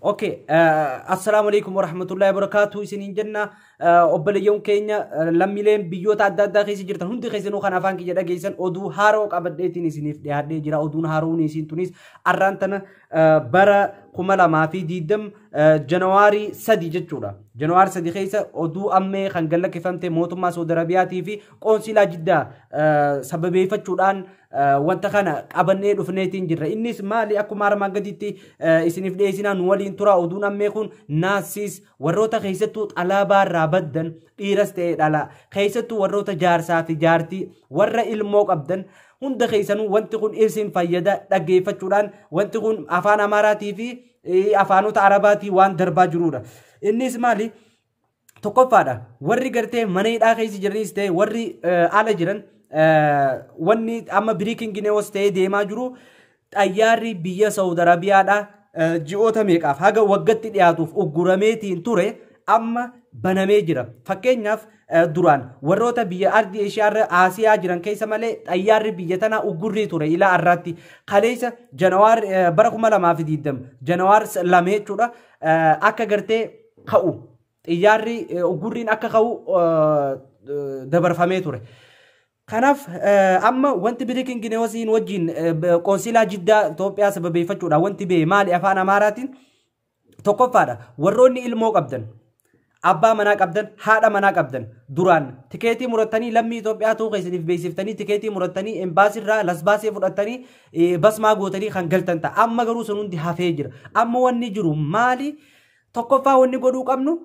Okay, assalaamu alaikum warahmatullahi wabarakatuh isiniin jenna. Obboleeyyan keenya lammiileen biyyoota adda addaa keessa jirtan hundi keessanuu kan afaan kiyya dhageessan, oduu haaroo qabadheetiin isiniif dhiyaadhee jira. Oduun haaroon isiin tunis arraan tana bara 2020 Janawaarii 3 jechuudha. Janawaarii 3 keessa oduu ammee kan gallakkifamte mootummaa Saudi Arabiyaatii fi qoonsilaa Jiddaa sababeeffachuudhaan wanta kana qabannee dhufneetiin jirra. Innis maali? Akkuma armaan gaditti isiniif dhiyeessinaa, nu waliin tura. Oduun ammee kun naassis warroota keessattuu xalaabaa irraa baddan, dhiiras ta'e dhala, keessattuu warroota jaarsaa fi jaartii, warra ilmoo qabdan hunda keessanuu wanti kun isin fayyada. Dhaggeeffachuudhaan wanti kun afaan Amaaraatii fi afaanota Arabaatii waan darbaa jirudha. Innis maali? Tokkoffaadha, warri gartee mana hidhaa keessa jiranis ta'e warri ala jiran, wanni amma breaking news ta'ee deemaa jiru, xayyaarri biyya Saudi Arabiyaadha ji'oota meeqaaf haga waggatti dhiyaatuuf uggurameetiin ture amma banamee jira. Fakkeenyaaf, duraan warroota biyya ardii Eeshiyaarra Aasiyaa jiran keessa malee xayyaarri biyya tanaa uggurrii ture ilaa har'aatti. Kaleessa Janawaar bara 2020 Janawaar 2 jechuudha, akka gartee ka'u xiyyaarri uggurriin akka ka'u dabarfamee ture. Kanaaf amma wanti breaking newsiin wajjin qoonsilaa Jiddaa Itoophiyaa sababeeffachuudhaan wanti ba'e maali? Afaan Amaaraatiin tokkoffaadha, warroonni ilmoo qabdan, abbaa manaa qabdan, haadha manaa qabdan, duraan tikeetii murattanii lammii Itoophiyaa ta'uu keessaniif beeksiftanii, tikeetii murattanii, embaasirraa lasbaasee fudhattanii, basmaa gootanii kan galtan ta'a. Amma garuu sun hundi hafee jira. Amma wanni jiru maali? Tokkoffaa, wanni godhuu qabnu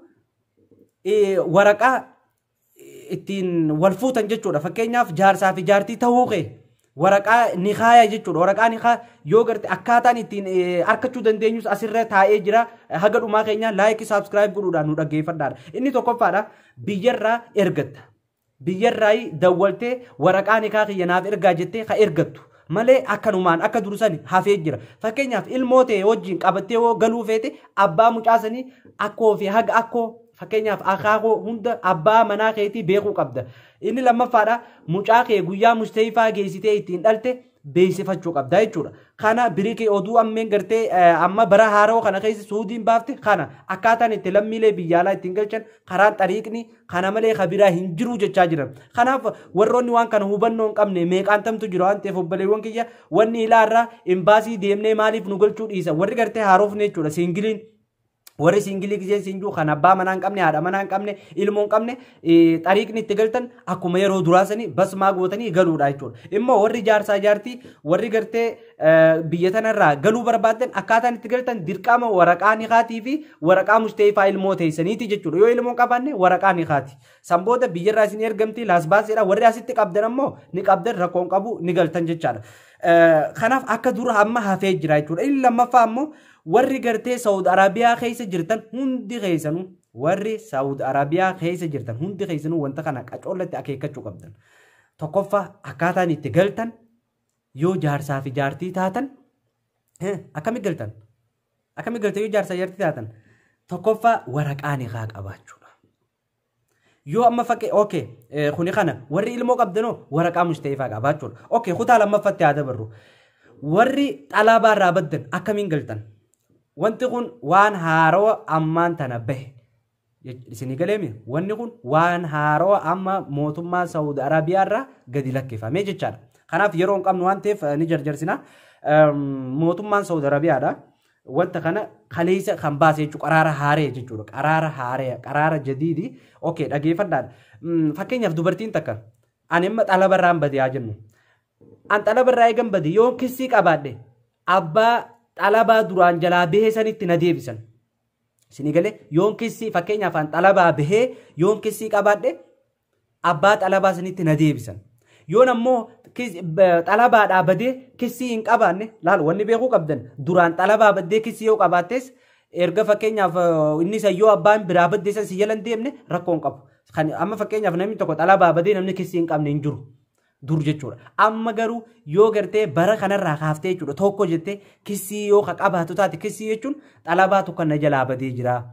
waraqaa ittiin wal fuutan jechuudha. Fakkeenyaaf, jaarsaa fi jaartii ta'uu kee waraqaa nikaaya jechuudha. Waraqaa nikaa yoo garte akkaataan ittiin argachuu dandeenyus asirra taa'ee jira. Haga dhumaa keenya like, subscribe godhuudhaan nu dhaggeeffadhaadha. Inni tokkoffaadha, biyyarraa ergatta. Biyyarraa dawwaltee waraqaa nikaa kiyya naaf ergaa jettee ka ergattu malee akkanumaan akka dursan hafee jira. Fakkeenyaaf, ilmoo ta'e wajjin qabattee yoo galuu feete, abbaa mucaasanii, akkoo fi haga akkoo, fakkeenyaaf akaakoo hunda abbaa manaa keetii beekuu qabda. Inni lammaffaadha, mucaa kee guyyaa mustahifaa geessitee ittiin dhalte beeksifachuu qabda jechuudha. Kana biriikii oduu ammeen gartee amma bara haaroo kana keessa Suudiin baafte kana akkaataan itti lammiilee biyya alaa ittiin galchan karaan xariiqni kana malee kabiraa hin jiru jechaa jiran. Kanaaf warroonni waan kana hubannoo hin qabne meeqaan tamtu jira waan ta'eef, obboleewwan kiyya, wanni ilaarraa imbaasii deemnee maaliif nu galchuu dhiisa warri gartee haarofne jechuudha, singleiin. Warri single giseen siinjuu kan abbaa manaa hin qabne, haadha manaa hin qabne, ilmoo hin qabne, xariiqni itti galtan akkuma yeroo duraasanii basmaa gootanii galuudha jechuudha. Immoo warri jaarsaa jaartii, warri gartee biyya tanarraa galuu barbaadan, akkaataan itti galtan dirqama waraqaa nikaatii fi waraqaa musteefaa ilmoo teessaniiti jechuudha. Yoo ilmoo hin qabaanne, waraqaa nikaati. San booda biyyarraa isin ergamti laasbaaseedha. Warri asitti qabdan ammoo ni qabdan, rakkoon qabu, ni galtan jechaadha. Kanaaf akka dura amma hafee jira jechuudha. Inni lammaffaa ammoo, warri gartee Saudi Arabiyaa keessa jirtan hundi keessanuu, warri Saudi Arabiyaa keessa jirtan hundi keessanuu wanta kana qacollatti akeekkachuu qabdan. Tokkoffaa, akkaataan itti galtan yoo jaarsaa fi jaartii taatan akkami galtan? Akkami galtan yoo jaarsaa jaartii taatan? Tokkoffaa, waraqaa nikaa qabaachuudha. Yoo amma fakkee, okay, kuni kana warri ilmoo qabdanoo waraqaa musta'ifaa qabaachuudha. Okay, kutaa lammaffaatti haa dabarru. Warri xalaabaa irraa baddan akkamiin galtan? Wanti kun waan haarawa ammaan tana bahe. Isinii galeemi? Wanni kun waan haarawa amma mootummaa Saudi Arabiyaa irraa gadi lakkifamee jechaadha. Kanaaf yeroo hin qabnu waan ta'eef ni jarjarsina. Mootummaan Saudi Arabiyaadha. Wanta kana kaleessa kan baase jechuudha. Qaraara haaree jechuudha. Qaraara haaree, qaraara jadiidi. Okay, dhageeffadhaan. Fakkeenyaaf, dubartiin takka ani amma xalaba irraan bade haa jennu. An xalaba irraa eegan bade, yoo kissii qabaadhe, abbaa xalabaa duraan jalaa bahee sanitti na deebisan. Isinii galee? Yoon kissii, fakkeenyaaf, an xalabaa bahee yoon kissii qabaadhe, abbaa xalabaa sanitti na deebisan. Yoon ammoo xalabaadhaa badee kissii hin qabaanne, laal, wanni beekuu qabdan, duraan xalabaa baddee kissii yoo qabaattes, erga fakkeenyaaf inni san yoo abbaan biraa baddee san si jala hin deemne, rakkoo hin qabu. Kan amma fakkeenyaaf namni tokko xalabaa badee namni kissii hin qabne hin jiru. Dur jechuudha. Amma garuu yoo gartee bara kanarraa kaaftee jechuudha, tokko jettee kissii yoo ka qabaatu taate, kissii jechuun xalabaa tokko na jalaa badee jira.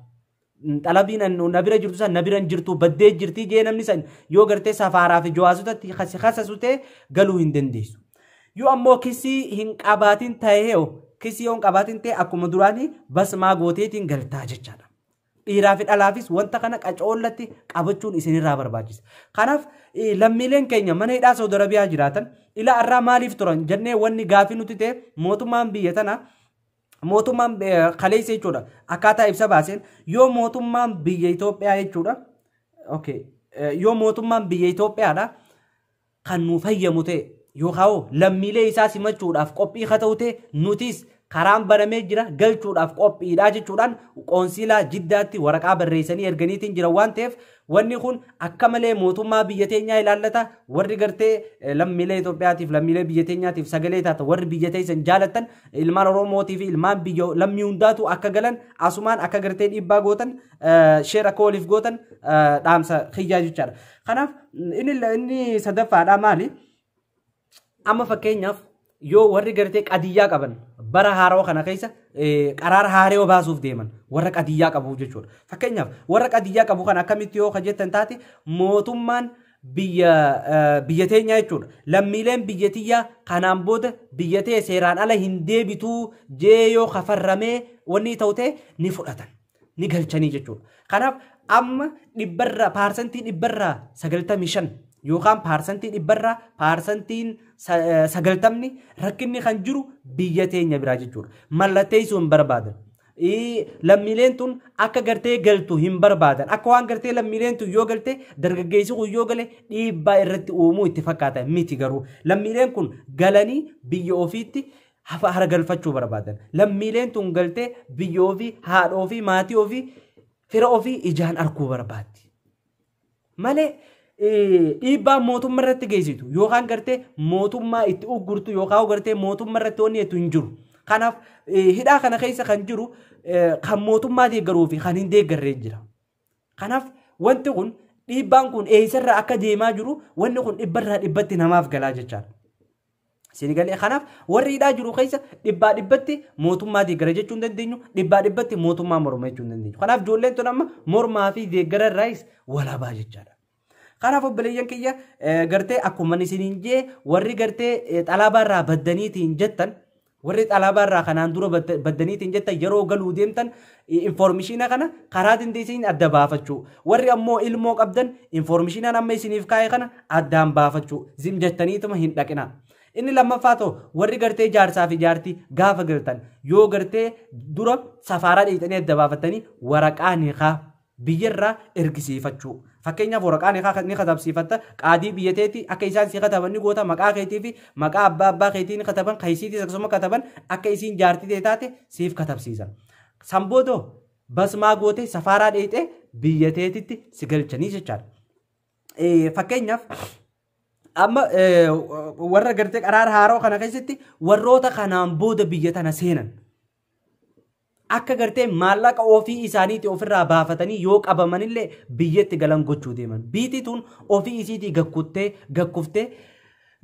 Xalabiin na bira jirtu san na bira hin jirtu, baddee jirti jee, namni san yoo gartee safaaraa fi jawaasotatti kasasu ta'e, galuu hin dandeessu. Yoo ammoo kissii hin qabaatin ta'ee Kisii yoon qabaatin ta'e akkuma duraanii basmaa gooteetiin galtaa jechaadha. Dhiiraa fi dhalaafis wanta kana qacoollatti qabachuun isinirraa barbaachisa. Kanaaf lammiileen keenya mana hidhaa Saudi Arabiyaa jiraatan ilaa irraa maaliif turan jennee wanni gaafii nuti ta'e, mootummaan biyya tana, mootummaan kaleessa jechuudha, akkaataa ibsa baaseen yoo mootummaan biyya Itoophiyaa jechuudha. Okay. Yoo mootummaan biyya Itoophiyaadha kan nu fayyamu ta'e yookaan lammiilee isaa simachuudhaaf qophii haa ta'u ta'e, nutis karaan banamee jira, galchuudhaaf qophiidha jechuudhaan qoonsilaa Jiddaatti waraqaa barreessanii erganiitiin jira waan ta'eef, wanni kun akka malee mootummaa biyya teenyaa ilaallata. Warri gartee lammiilee Itoophiyaatiif, lammiilee biyya teenyaatiif sagalee taata, warri biyya teessan jaalattan, ilmaan Oromootii fi ilmaan biyya lammii hundaatu akka galan asumaan akka gartee dhiibbaa gootan, share akka waliif gootan dhaamsa kiyyaa jechaadha. Kanaaf inni sadaffaadha maali? Amma fakkeenyaaf yoo warri gartee qadiyyaa qaban bara haarawaa kana keessa qaraara haarawaa baasuuf deeman warra qadiyyaa qabuuf jechuudha. Fakkeenyaaf warra qadiyyaa qabu kan akkamitti yoo jettan taate, mootummaan biyya teenyaa jechuudha. Lammiileen biyya tiyyaa kanaan booda biyya tee seeraan ala hin deebituu jee yoo kafarramee wanni ta'u ta'e ni fudhatan, ni galchanii jechuudha. Kanaaf amma dhibbarraa 95% yookaan 90% rakkinni kan jiru biyya teenya biraa jechuudha. Mallatteessuu hin barbaadan. Lammiileen tun akka gartee galtu hin barbaadan. Akka waan gartee lammiileen tun yoo galte, dargaggeessi kun yoo gale dhiibbaa irratti uumuu itti fakkaata miti garuu. Lammiileen kun galanii biyya ofiitti hafa haragalfachuu barbaadan. Lammiileen tun galtee biyya ofii, haadha ofii, maatii ofii, fira ofii ijaan arguu barbaaddi. Malee dhiibbaa mootummaa irratti geessitu yookaan gartee mootummaa itti uggurtu yookaan gartee mootummaa irratti wanni jettu hin jiru. Kanaaf hidhaa kana keessa kan jiru kan mootummaa deeggaruu fi kan hin deeggarree jira. Kanaaf wanti kun, dhiibbaan kun eessarraa akka deemaa jiru, wanni kun dhibbarraa dhibbatti namaaf galaa jechaadha. Sinigalee kanaaf warri hidhaa jiru keessa dhibbaa dhibbatti mootummaa deeggara jechuu hin dandeenyu, dhibbaa dhibbatti mootummaa morma jechuu hin dandeenyu. Kanaaf ijoolleen tun amma mormaa fi deeggara irraayis walaabaa jechaadha. Kanaaf obboleeyyan kiyya, gartee akkuma isiniin jee, warri gartee xalaabaa irraa baddaniitiin jettan, warri xalaabaa irraa kanaan dura baddaniitiin jettan, yeroo galuu deemtan information kana karaa dandeessaniin adda baafachuu, warri ammoo ilmoo qabdan information amma isiniif kaa'e kana addaan baafachuu, zim jettaniituma hin dhaqina. Inni lammaffaa ta'u, warri gartee jaarsaa fi jaartii gaafa galtan yoo gartee dura safaaraa dhiqxanii adda baafatanii waraqaa niqaa biyyarraa ergisiifachuu. Fakkeenyaaf waraqaa ni katabsiifatta, qaadii biyya teetii akka isaan si kataban ni goota, maqaa keetii fi maqaa abbaa abbaa keetii ni kataban, kaysiitis akkasuma kataban, akka isiin jaartii ta'e taate siif katabsiisan. Sanboodoo basmaa gootee safaaraa dheexee biyya teetitti si galchanii jechaadha. Fakkeenyaaf amma warra gartee qaraara haaroo kana keessatti warroota kanaan booda biyya tana seenan akka gartee maallaqa ofii isaaniitii ofirraa baafatanii yoo qabamanillee biyyatti galan gochuu deeman. Biitii tun ofii isiitii gakkuttee gakkuftee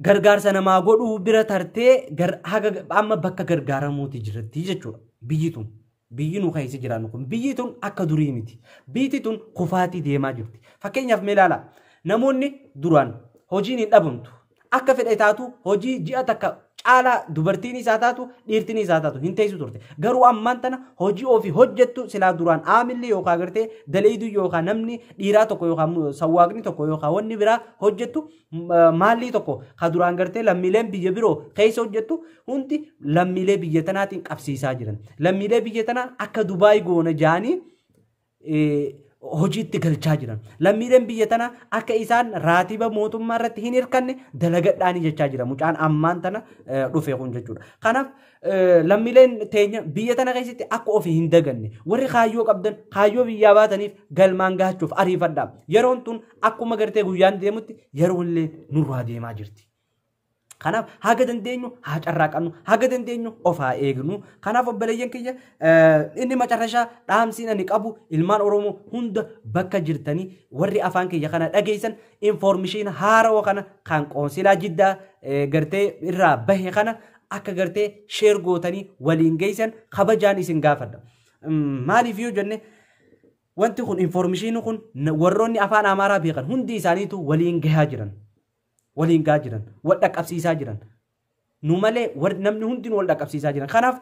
gargaarsa namaa godhuu bira tartee haga amma bakka gargaaramuuti jirti jechuudha. Biyyi tun, biyyi nu keessa jiraannu kun, biyyi tun akka durii miti. Biyyi tun kufaatii deemaa jirti. Fakkeenyaaf mee ilaala, namoonni duraan hojiin hin dhabamtu. Akka fedhe taatu hojii ji'a takka caalaa dubartiin isaa taatu, dhiirtiin isaa taatu hin teessu turte. Garuu ammaan tana hojii ofii hojjettu silaa duraan aamilli yookaan gartee daleeyduu yookaan namni dhiiraa tokko yookaan sawwaaqni tokko yookaan wanni biraa hojjettu maallii tokko ka duraan gartee lammiileen biyya biroo keessa hojjettu hundi lammiilee biyya tanaatiin qabsiisaa jiran. Lammiilee biyya tanaa akka Dubaay goona jaanii hojiitti galchaa jiran. Lammiileen biyya tanaa akka isaan raatiba mootummaa irratti hin hirkanne dalagadhaanii jechaa jira. Mucaan ammaan tana dhufe kun jechuudha. Kanaaf lammiileen teenya biyya tana keessatti akka ofii hin daganne, warri kaayyoo qabdan kaayyoo biyyaa baataniif galmaan gahachuuf ariifadhaa. Yeroon tun akkuma gartee guyyaan deemutti yeroo illee nurraa deemaa jirti. Kanaaf haga dandeenyu haa carraaqannu, haga dandeenyu of haa eegnu. Kanaaf obboleeyyan kiyya, inni macarrashaa dhaamsiin ani qabu ilmaan Oromoo hunda bakka jirtanii warri afaan kiyya kana dhageessan, information haarawaa kana kan qoonsilaa Jiddaa gartee irraa bahe kana akka gartee share gootanii waliin geessan kabajaan isin gaafadha. Maaliif yoo jenne, wanti kun, information kun warroonni afaan Amaaraa beekan hundi isaaniitu waliin gahaa jiran. Waliin gahaa jiran, wal dhaqqabsiisaa jiran. Nu malee namni hundinuu wal dhaqqabsiisaa jira. Kanaaf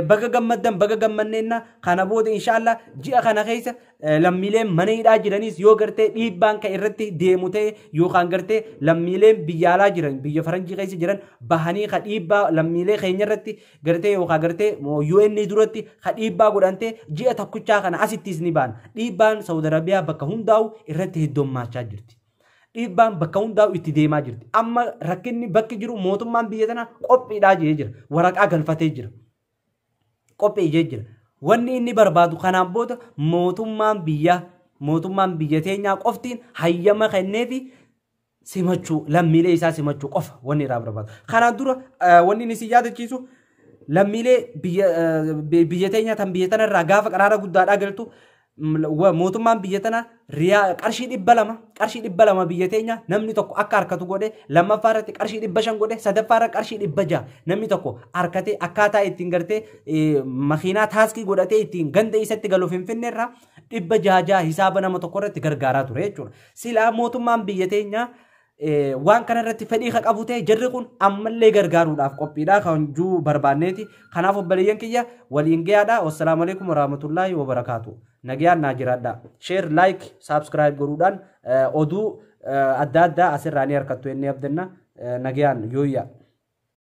baga gammaddan, baga gammanneenna. Kana booda inshaallah ji'a kana keessa lammiileen mana hidhaa jiranis yoo gartee dhiibbaan kan irratti deemu ta'e, yookaan gartee lammiileen biyya alaa jiran, biyya faranjii keessa jiran bahanii ka dhiibbaa lammiilee keenya irratti gartee yookaan gartee UN duratti ka dhiibbaa godhantee, ji'a tokkichaa kana asittis ni baana. Dhiibbaan Saudi Arabiyaa bakka hundaa'u irratti heddummaachaa jirti. Dhiibbaan bakka hundaa'u itti deemaa jirti. Amma rakkinni bakki jiru mootummaan biyya tana qophiidhaa jee jira. Waraqaa galfatee jira. Qophii jee jira. Wanni inni barbaadu kanaan booda mootummaan biyya teenyaa qoftiin hayyama kenneefi simachuu, lammiilee isaa simachuu qofa wanni irraa barbaadu. Kanaan dura wanni inni si yaadachiisu, lammiilee biyya teenyaa tan biyya tanarraa gaafa qaraara guddaadhaa galtu, mootummaan biyya tana riyaa qarshii 200, qarshii 200 biyya teenya namni tokko akka harkatu godhe, lammaffaa irratti qarshii 500 godhe, sadaffaa irratti qarshii 600 namni tokko harkatee akkaataa ittiin gartee makiinaa taaksii godhatee ittiin ganda isatti galu Finfinnee irraa 600 6 hisaaba nama tokko irratti gargaaraa ture jechuudha. Silaa mootummaan biyya teenyaa waan kana irratti fedhii ka qabu ta'e, jarri kun ammallee gargaaruudhaaf qophiidha kan juu barbaanneeti. Kanaaf obboleeyyan kiyya, waliin gayaadha. Wassalaamu alaikum warahmatullaahi wabarakaatu. Nagayaan naa jiraadha. Share, like, subscribe godhuudhaan oduu adda addaa asirraa ni harkattu jennee abdanna. Nagayaan yooyyaa.